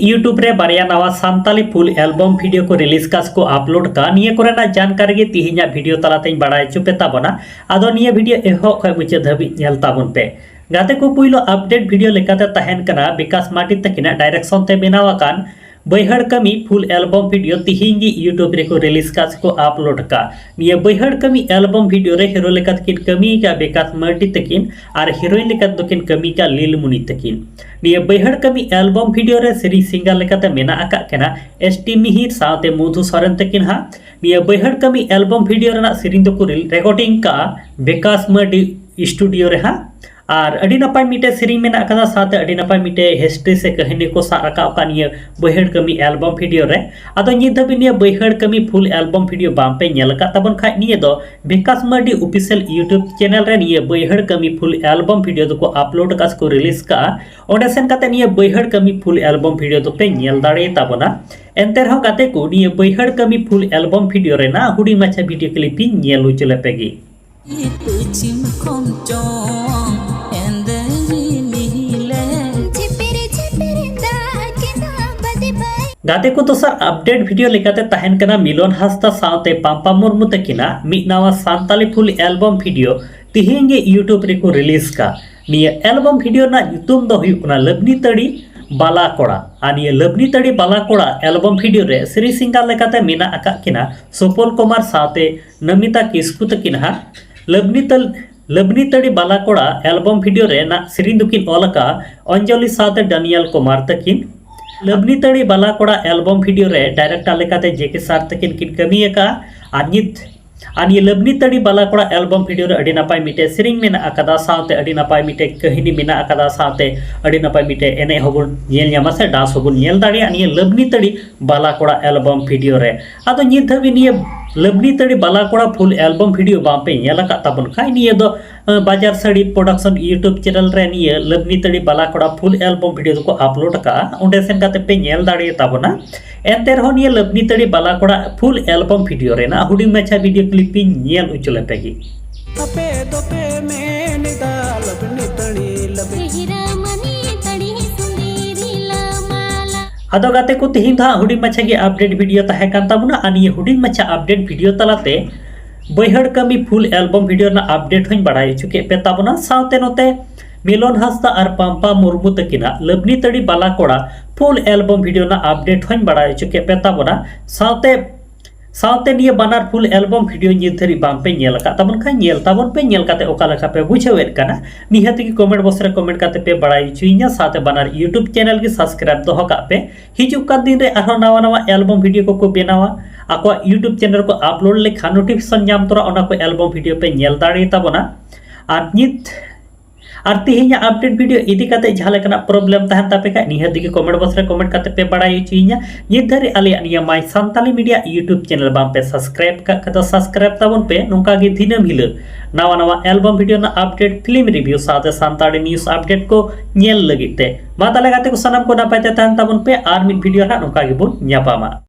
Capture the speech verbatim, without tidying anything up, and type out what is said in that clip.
YouTube ᱨᱮ ᱵᱟᱨᱭᱟ ᱱᱟᱣᱟ ᱥᱟᱱᱛᱟᱞᱤ full album video ᱠᱚ release ᱠᱟᱥ ᱠᱚ upload ᱠᱟᱜ, ᱱᱤᱭᱟᱹ ᱠᱚᱨᱮᱱᱟᱜ ᱡᱟᱱᱠᱟᱨᱤ ᱜᱮ ᱛᱤᱦᱤᱧᱟᱜ video ᱛᱟᱞᱟᱛᱮᱧ ᱵᱟᱲᱟᱭ ᱦᱚᱪᱚ ᱯᱮ ᱛᱟᱵᱚᱱᱟ᱾ ᱟᱫᱚ ᱱᱤᱭᱟᱹ video ᱮᱦᱚᱵ ᱠᱷᱚᱱ ᱢᱩᱪᱟᱹᱫ ᱫᱷᱟᱹᱵᱤᱡ ᱧᱮᱞ ᱛᱟᱵᱚᱱ ᱯᱮ᱾ ᱜᱟᱛᱮ ᱠᱚ, ᱯᱩᱭᱞᱩ update video ᱞᱮᱠᱟᱛᱮ ᱛᱟᱦᱮᱱ ᱠᱟᱱᱟ ᱵᱤᱠᱟᱥ ᱢᱟᱨᱰᱤ ᱛᱟᱹᱠᱤᱱᱟᱜ direction ᱛᱮ ᱵᱮᱱᱟᱣ ᱟᱠᱟᱱ ᱵᱟᱹᱭᱦᱟᱹᱲ ᱠᱟᱹᱢᱤ full album video ᱛᱤᱦᱤᱧ ᱜᱮ YouTube ᱨᱮᱠᱚ release ᱠᱟᱜ ᱥᱮᱠᱚ upload ᱠᱟᱜ᱾ ᱱᱤᱭᱟᱹ ᱵᱟᱹᱭᱦᱟᱹᱲ ᱠᱟᱹᱢᱤ album video ᱨᱮ hero ᱞᱮᱠᱟ ᱛᱮᱠᱤᱱ ᱠᱟᱹᱢᱤ ᱠᱟᱜ ᱵᱤᱠᱟᱥ ᱢᱟᱨᱰᱤ ᱛᱟᱹᱠᱤᱱ ᱟᱨ heroine ᱞᱮᱠᱟ ᱫᱚᱠᱤᱱ ᱠᱟᱹᱢᱤ ᱠᱟᱜ ᱞᱤᱞᱢᱩᱱᱤ ᱛᱟᱹᱠᱤᱱ᱾ ᱱᱤᱭᱟᱹ ᱵᱟᱹᱭᱦᱟᱹᱲ ᱠᱟᱹᱢᱤ album video ᱨᱮ ᱥᱮᱨᱮᱧ singer ᱞᱮᱠᱟᱛᱮ ᱢᱮᱱᱟᱜ ᱟᱠᱟᱫ ᱠᱤᱱᱟ ᱮᱥ ᱴᱤ ᱢᱤᱦᱤᱨ ᱥᱟᱶᱛᱮ ᱢᱚᱫᱷᱩ ᱥᱚᱨᱮᱱ ᱛᱟᱹᱠᱤᱱ ᱦᱟᱸᱜ᱾ ᱱᱤᱭᱟᱹ ᱵᱟᱹᱭᱦᱟᱹᱲ ᱠᱟᱹᱢᱤ album video ᱨᱮᱱᱟᱜ ᱥᱮᱨᱮᱧ ᱫᱚᱠᱚ recording ᱠᱟᱜᱼᱟ ᱵᱤᱠᱟᱥ ᱢᱟᱨᱰᱤ studio ᱨᱮ ᱦᱟᱸᱜ᱾ ᱟᱨ ᱟᱹᱰᱤ ᱱᱟᱯᱟᱭ ᱢᱤᱫᱴᱮᱡ ᱥᱮᱨᱮᱧ ᱢᱮᱱᱟᱜ ᱟᱠᱟᱫᱟ, ᱥᱟᱶᱛᱮ ᱟᱹᱰᱤ ᱱᱟᱯᱟᱭ ᱢᱤᱫᱴᱮᱡ history ᱥᱮ ᱠᱟᱹᱦᱱᱤ ᱠᱚ ᱥᱟᱵ ᱨᱟᱠᱟᱵ ᱟᱠᱟᱫ ᱱᱤᱭᱟᱹ ᱵᱟᱹᱭᱦᱟᱹᱲ ᱠᱟᱹᱢᱤ album video ᱨᱮ᱾ ᱟᱫᱚ ᱱᱤᱛ ᱫᱷᱟᱹᱵᱤᱡ ᱱᱤᱭᱟᱹ ᱵᱟᱹᱭᱦᱟᱹᱲ ᱠᱟᱹᱢᱤ full album video ᱵᱟᱝ ᱯᱮ ᱧᱮᱞ ᱟᱠᱟᱫ ᱛᱟᱵᱚᱱ ᱠᱷᱟᱡ, ᱱᱤᱭᱟᱹ ᱫᱚ ᱵᱤᱠᱟᱥ ᱢᱟᱨᱰᱤ official YouTube channel ᱨᱮ ᱱᱤᱭᱟᱹ ᱵᱟᱹᱭᱦᱟᱹᱲ ᱠᱟᱹᱢᱤ full album video ᱫᱚᱠᱚ upload ᱟᱠᱟᱫ ᱥᱮᱠᱚ release ᱠᱟᱜᱼᱟ᱾ ᱚᱸᱰᱮ ᱥᱮᱱ ᱠᱟᱛᱮ ᱱᱤᱭᱟᱹ ᱵᱟᱹᱭᱦᱟᱹᱲ ᱠᱟᱹᱢᱤ full album video ᱫᱚᱯᱮ ᱧᱮᱞ ᱫᱟᱲᱮ ᱛᱟᱵᱚᱱᱟ᱾ ᱮᱱᱛᱮ ᱨᱮᱦᱚᱸ ᱜᱟᱛᱮ ᱠᱚ, ᱱᱤᱭᱟᱹ ᱵᱟᱹᱭᱦᱟᱹᱲ ᱠᱟᱹᱢᱤ full album video ᱨᱮᱱᱟᱜ ᱦᱩᱰᱤᱧ ᱢᱟᱪᱷᱟ video clip ᱤᱧ ᱧᱮᱞ ᱦᱚᱪᱚ ᱞᱮᱯᱮ ᱜᱮ᱾ ᱯᱚᱪᱷᱤᱢ ᱠᱷᱚᱱ ᱪᱚᱝ ᱮᱱᱫᱮ ᱨᱤᱢᱤᱞᱮ ᱡᱷᱤᱯᱤᱨ ᱡᱷᱤᱯᱤᱨ ᱫᱟᱜ ᱠᱮᱫᱟ ᱵᱟᱫᱤ ᱵᱟᱭ᱾ ᱜᱟᱛᱮ ᱠᱚ, ᱫᱚᱥᱟᱨ update video ᱞᱮᱠᱟᱛᱮ ᱛᱟᱦᱮᱱ ᱠᱟᱱᱟ ᱢᱤᱞᱚᱱ ᱦᱟᱸᱥᱫᱟ ᱥᱟᱶᱛᱮ ᱯᱟᱢᱯᱟ ᱢᱩᱨᱢᱩ ᱛᱟᱹᱠᱤᱱᱟᱜ ᱢᱤᱫ ᱱᱟᱣᱟ ᱥᱟᱱᱛᱟᱞᱤ full album video ᱛᱤᱦᱤᱧ ᱜᱮ YouTube ᱨᱮᱠᱚ release ᱠᱟᱜ᱾ ᱱᱤᱭᱟᱹ album video ᱨᱮᱱᱟᱜ ᱧᱩᱛᱩᱢ ᱫᱚ ᱦᱩᱭᱩᱜ ᱠᱟᱱᱟ ᱞᱟᱹᱵᱽᱱᱤ ᱛᱟᱹᱲᱤ ᱵᱟᱞᱟ ᱠᱚᱲᱟ᱾ ᱟᱨ ᱱᱤᱭᱟᱹ ᱞᱟᱹᱵᱽᱱᱤ ᱛᱟᱹᱲᱤ ᱵᱟᱞᱟ ᱠᱚᱲᱟ album video ᱨᱮ ᱥᱮᱨᱮᱧ singer ᱞᱮᱠᱟᱛᱮ ᱢᱮᱱᱟᱜ ᱟᱠᱟᱫ ᱠᱤᱱᱟ ᱥᱩᱯᱚᱞ ᱠᱩᱢᱟᱨ ᱥᱟᱶᱛᱮ ᱱᱚᱢᱤᱛᱟ ᱠᱤᱥᱠᱩ ᱛᱟᱹᱠᱤᱱ ᱦᱟᱸᱜ᱾ ᱞᱟᱹᱵᱽᱱᱤ ᱛᱟᱹᱞ-, ᱞᱟᱹᱵᱽᱱᱤ ᱛᱟᱹᱲᱤ ᱵᱟᱞᱟ ᱠᱚᱲᱟ album video ᱨᱮᱱᱟᱜ ᱥᱮᱨᱮᱧ ᱫᱚᱠᱤᱱ ᱚᱞ ᱟᱠᱟᱫᱼᱟ ᱚᱧᱡᱚᱞᱤ ᱥᱟᱶᱛᱮ ᱰᱟᱱᱤᱭᱮᱞ ᱠᱩᱢᱟᱨ ᱛᱟᱹᱠᱤᱱ᱾ ᱞᱟᱹᱵᱽᱱᱤ ᱛᱟᱹᱲᱤ ᱵᱟᱞᱟ ᱠᱚᱲᱟ album video ᱨᱮ director ᱞᱮᱠᱟᱛᱮ ᱡᱮ ᱠᱮ ᱥᱟᱨ ᱛᱟᱹᱠᱤᱱ ᱠᱤᱱ ᱠᱟᱹᱢᱤ ᱟᱠᱟᱫᱼᱟ᱾ ᱟᱨ ᱱᱤᱛ, ᱟᱨ ᱱᱤᱭᱟᱹ ᱞᱟᱹᱵᱽᱱᱤ ᱛᱟᱹᱲᱤ ᱵᱟᱞᱟ ᱠᱚᱲᱟ album video ᱨᱮ ᱟᱹᱰᱤ ᱱᱟᱯᱟᱭ ᱢᱤᱫᱴᱮᱡ ᱥᱮᱨᱮᱧ ᱢᱮᱱᱟᱜ ᱟᱠᱟᱫᱟ, ᱥᱟᱶᱛᱮ ᱟᱹᱰᱤ ᱱᱟᱯᱟᱭ ᱢᱤᱫᱴᱮᱡ ᱠᱟᱹᱦᱱᱤ ᱢᱮᱱᱟᱜ ᱟᱠᱟᱫᱟ, ᱥᱟᱶᱛᱮ ᱟᱹᱰᱤ ᱱᱟᱯᱟᱭ ᱢᱤᱫᱴᱮᱡ ᱮᱱᱮᱡ ᱦᱚᱸᱵᱚᱱ ᱧᱮᱞ ᱧᱟᱢᱟ ᱥᱮ dance ᱦᱚᱸᱵᱚᱱ ᱧᱮᱞ ᱫᱟᱲᱮᱭᱟᱜᱼᱟ ᱱᱤᱭᱟᱹ ᱞᱟᱹᱵᱽᱱᱤ ᱛᱟᱹᱲᱤ ᱵᱟᱞᱟ ᱠᱚᱲᱟ album video ᱨᱮ᱾ ᱟᱫᱚ ᱱᱤᱛ ᱫᱷᱟᱹᱵᱤᱡ ᱱᱤᱭᱟᱹ ᱞᱟᱹᱵᱽᱱᱤ ᱛᱟᱹᱲᱤ ᱵᱟᱞᱟ ᱠᱚᱲᱟ full album video ᱵᱟᱝ ᱯᱮ ᱧᱮᱞ ᱟᱠᱟᱫ ᱛᱟᱵᱚᱱ ᱠᱷᱟᱡ, ᱱᱤᱭᱟᱹ ᱫᱚ, ᱟᱸ, ᱵᱟᱡᱟᱨ ᱥᱟᱹᱲᱤ production YouTube channel ᱨᱮ ᱱᱤᱭᱟᱹ ᱞᱟᱹᱵᱽᱱᱤ ᱛᱟᱹᱲᱤ ᱵᱟᱞᱟ ᱠᱚᱲᱟ full album video ᱫᱚᱠᱚ upload ᱟᱠᱟᱫᱼᱟ, ᱚᱸᱰᱮ ᱥᱮᱱ ᱠᱟᱛᱮ ᱯᱮ ᱧᱮᱞ ᱫᱟᱲᱮᱭᱟᱜ ᱛᱟᱵᱚᱱᱟ᱾ ᱮᱱᱛᱮ ᱨᱮᱦᱚᱸ ᱱᱤᱭᱟᱹ ᱞᱟᱹᱵᱽᱱᱤ ᱛᱟᱹᱲᱤ ᱵᱟᱞᱟ ᱠᱚᱲᱟ full album video ᱨᱮᱱᱟᱜ ᱦᱩᱰᱤᱧ ᱢᱟᱪᱷᱟ video clip ᱤᱧ ᱧᱮᱞ ᱦᱚᱪᱚ ᱞᱮᱯᱮ ᱜᱮ᱾ ᱟᱯᱮ ᱫᱚᱯᱮ ᱢᱮᱱ ᱮᱫᱟ ᱞᱟᱹᱵᱽᱱᱤ ᱛᱟᱹᱲᱤ, ᱞᱟᱹᱵᱽᱱᱤ᱾ ᱦᱤᱨᱟᱹ ᱢᱟᱹᱱᱤ ᱛᱟᱹᱲᱤ ᱥᱩᱸᱫᱤ ᱨᱤᱞᱟᱹ ᱢᱟᱞᱟ᱾ ᱟᱫᱚ ᱜᱟᱛᱮ ᱠᱚ, ᱛᱮᱦᱮᱧ ᱫᱚ ᱦᱟᱸᱜ ᱦᱩᱰᱤᱧ ᱢᱟᱪᱷᱟ ᱜᱮ ᱟᱯᱰᱮᱴ ᱵᱷᱤᱰᱤᱭᱳ ᱛᱟᱦᱮᱸ ᱠᱟᱱ ᱛᱟᱵᱚᱱᱟ᱾ ᱟᱨ ᱱᱤᱭᱟᱹ ᱦᱩᱰᱤᱧ ᱢᱟᱪᱷᱟ ᱟᱯᱰᱮᱴ ᱵᱷᱤᱰᱤᱭᱳ ᱛᱟᱞᱟᱛᱮ ᱵᱟᱹᱭᱦᱟᱹᱲ ᱠᱟᱹᱢᱤ ᱯᱷᱩᱞ ᱮᱞᱵᱚᱢ ᱵᱷᱤᱰᱤᱭᱳ ᱨᱮᱱᱟᱜ ᱟᱯᱰᱮᱴ ᱦᱚᱸᱧ ᱵᱟᱲᱟᱭ ᱦᱚᱪᱚ ᱠᱮᱫ ᱯᱮ ᱛᱟᱵᱚᱱᱟ᱾ ᱥᱟᱶᱛᱮ ᱱᱚᱛᱮ ᱢᱤᱞᱚᱱ ᱦᱟᱸᱥᱫᱟ ᱟᱨ ᱯᱟᱢᱯᱟ ᱢᱩᱨᱢᱩ ᱛᱟᱹᱠᱤᱱᱟᱜ ᱞᱟᱹᱵᱽᱱᱤ ᱛᱟᱹᱲᱤ ᱵᱟᱞᱟ ᱠᱚᱲᱟ ᱯᱷᱩᱞ ᱮᱞᱵᱚᱢ ᱵᱷᱤᱰᱤᱭᱳ ᱨᱮᱱᱟᱜ ᱟᱯᱰᱮᱴ ᱦᱚᱸᱧ ᱵᱟᱲᱟᱭ ᱦᱚᱪᱚ ᱠᱮᱫ ᱯᱮ ᱛᱟᱵᱚᱱᱟ᱾ ᱥᱟᱶᱛᱮ ᱥᱟᱶᱛᱮ ᱱᱤᱭᱟᱹ ᱵᱟᱱᱟᱨ ᱯᱷᱩᱞ ᱮᱞᱵᱚᱢ ᱵᱷᱤᱰᱤᱭᱳ ᱱᱤᱛ ᱫᱷᱟᱹᱨᱤᱡ ᱵᱟᱝ ᱯᱮ ᱧᱮᱞ ᱟᱠᱟᱫ ᱛᱟᱵᱚᱱ ᱠᱷᱟᱱ, ᱧᱮᱞ ᱛᱟᱵᱚᱱ ᱯᱮ᱾ ᱧᱮᱞ ᱠᱟᱛᱮ ᱚᱠᱟ ᱞᱮᱠᱟ ᱯᱮ ᱵᱩᱡᱷᱟᱹᱣᱮᱫ ᱠᱟᱱᱟ, ᱱᱤᱦᱟᱹᱛ ᱜᱮ ᱠᱚᱢᱮᱱᱴ ᱵᱚᱠᱥ ᱨᱮ ᱠᱚᱢᱮᱱᱴ ᱠᱟᱛᱮ ᱯᱮ ᱵᱟᱲᱟᱭ ᱦᱚᱪᱚᱭᱤᱧᱟ᱾ ᱥᱟᱶᱛᱮ ᱵᱟᱱᱟᱨ ᱭᱩᱴᱩᱵᱽ ᱪᱮᱱᱮᱞ ᱜᱮ ᱥᱟᱵᱥᱠᱨᱟᱭᱤᱵ ᱫᱚᱦᱚ ᱠᱟᱜ ᱯᱮ᱾ ᱦᱤᱡᱩᱜ ᱠᱟᱱ ᱫᱤᱱ ᱨᱮ ᱟᱨᱦᱚᱸ ᱱᱟᱣᱟ ᱱᱟᱣᱟ ᱮᱞᱵᱚᱢ ᱵᱷᱤᱰᱤᱭᱳ ᱠᱚᱠᱚ ᱵᱮᱱᱟᱣᱟ, ᱟᱠᱚᱣᱟᱜ ᱭᱩᱴᱩᱵᱽ ᱪᱮᱱᱮᱞ ᱨᱮᱠᱚ ᱟᱯᱞᱳᱰ ᱞᱮᱠᱷᱟᱱ ᱱᱳᱴᱤᱯᱷᱤᱠᱮᱥᱚᱱ ᱧᱟᱢ ᱛᱚᱨᱟ ᱚᱱᱟ ᱠᱚ ᱮᱞᱵᱚᱢ ᱵᱷᱤᱰᱤᱭᱳ ᱯᱮ ᱧᱮᱞ ᱫᱟᱲᱮᱭᱟᱛᱟᱵᱚᱱᱟ᱾ ᱟᱨ ᱱᱤᱛ ᱟᱨ ᱛᱮᱦᱮᱧᱟᱜ ᱟᱯᱰᱮᱴ ᱵᱷᱤᱰᱤᱭᱳ ᱤᱫᱤ ᱠᱟᱛᱮ ᱡᱟᱦᱟᱸ ᱞᱮᱠᱟᱱᱟᱜ ᱯᱨᱚᱵᱞᱮᱢ ᱛᱟᱦᱮᱱ ᱛᱟᱯᱮ ᱠᱷᱟᱡ, ᱱᱤᱦᱟᱹᱛ ᱜᱮ ᱠᱚᱢᱮᱱᱴ ᱵᱚᱠᱥ ᱨᱮ ᱠᱚᱢᱮᱱᱴ ᱠᱟᱛᱮ ᱯᱮ ᱵᱟᱲᱟᱭ ᱦᱚᱪᱚᱭᱤᱧᱟ᱾ ᱱᱤᱛ ᱫᱷᱟᱹᱨᱤᱡ ᱟᱞᱮᱭᱟᱜ ᱱᱤᱭᱟᱹ ᱢᱟᱭ ᱥᱟᱱᱛᱟᱞᱤ ᱢᱤᱰᱤᱭᱟ ᱭᱩᱴᱩᱵᱽ ᱪᱮᱱᱮᱞ ᱵᱟᱝ ᱯᱮ ᱥᱟᱵᱥᱠᱨᱟᱭᱤᱵ ᱠᱟᱜ ᱠᱷᱟᱡ ᱫᱚ ᱥᱟᱵᱥᱠᱨᱟᱭᱤᱵ ᱛᱟᱵᱚᱱ ᱯᱮ᱾ ᱱᱚᱝᱠᱟ ᱜᱮ ᱫᱤᱱᱟᱹᱢ ᱦᱤᱞᱳᱜ ᱱᱟᱣᱟ ᱱᱟᱣᱟ ᱮᱞᱵᱚᱢ ᱵᱷᱤᱰᱤᱭᱳ ᱨᱮᱱᱟᱜ ᱟᱯᱰᱮᱴ, ᱯᱷᱤᱞᱢ ᱨᱤᱵᱷᱤᱭᱩ ᱥᱟᱶᱛᱮ ᱥᱟᱱᱛᱟᱲᱤ ᱱᱤᱭᱩᱡᱽ ᱟᱯᱰᱮᱴ ᱠᱚ ᱧᱮᱞ ᱞᱟᱹᱜᱤᱫ ᱛᱮ᱾ ᱢᱟ ᱛᱟᱦᱞᱮ ᱜᱟᱛᱮ ᱠᱚ, ᱥᱟᱱᱟᱢ ᱠᱚ ᱱᱟᱯᱟᱭ ᱛᱮ ᱛᱟᱦᱮᱱ ᱛᱟᱵᱚᱱ ᱯᱮ᱾ ᱟᱨ ᱢᱤᱫ ᱵᱷᱤᱰᱤᱭᱳ ᱨᱮ ᱦᱟᱸᱜ ᱱᱚᱝᱠᱟ ᱜᱮᱵᱚᱱ ᱧᱟᱯᱟᱢᱟ᱾